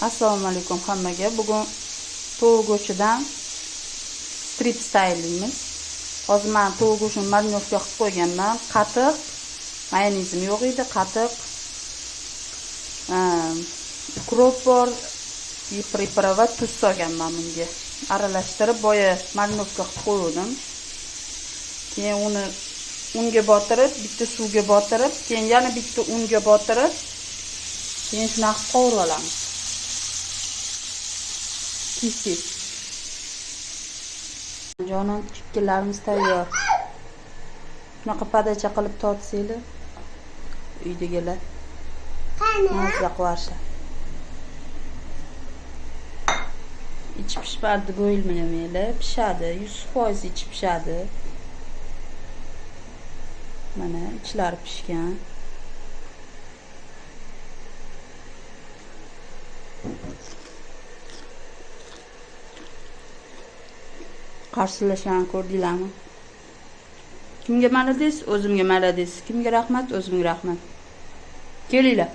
Assalomu alaykum hammaga. Bugun tovuq go'shtidan strips tayyorlaymiz. Hozir men tovuq go'shtini marinovka qilib qo'yganman. Qatiq, mayonezim yo'q edi, qatiq, ukrop bor, priprava, tuz solganman bunga. Aralashtirib boya marinovka qilib qo'ydim. Keyin uni unga botirib, bitta suvga botirib, keyin yana bitta unga botirib, keyin shunaqa qilib qovurib olamiz. Tez-tez. Jonim, chikkilarimiz tayyor. Shunaqa padacha qilib tortsanglar, uydagilar mazza qilarsa. Ichi pishmadi deb o'ylamanglar, pishadi, 100% ichi pishadi. Mana ichlari pishgan. Qarsillashgan ko'rdinglarmi? Kimga malades, o'zimga malades. Kimga rahmat, o'zimga rahmat. Kelinglar.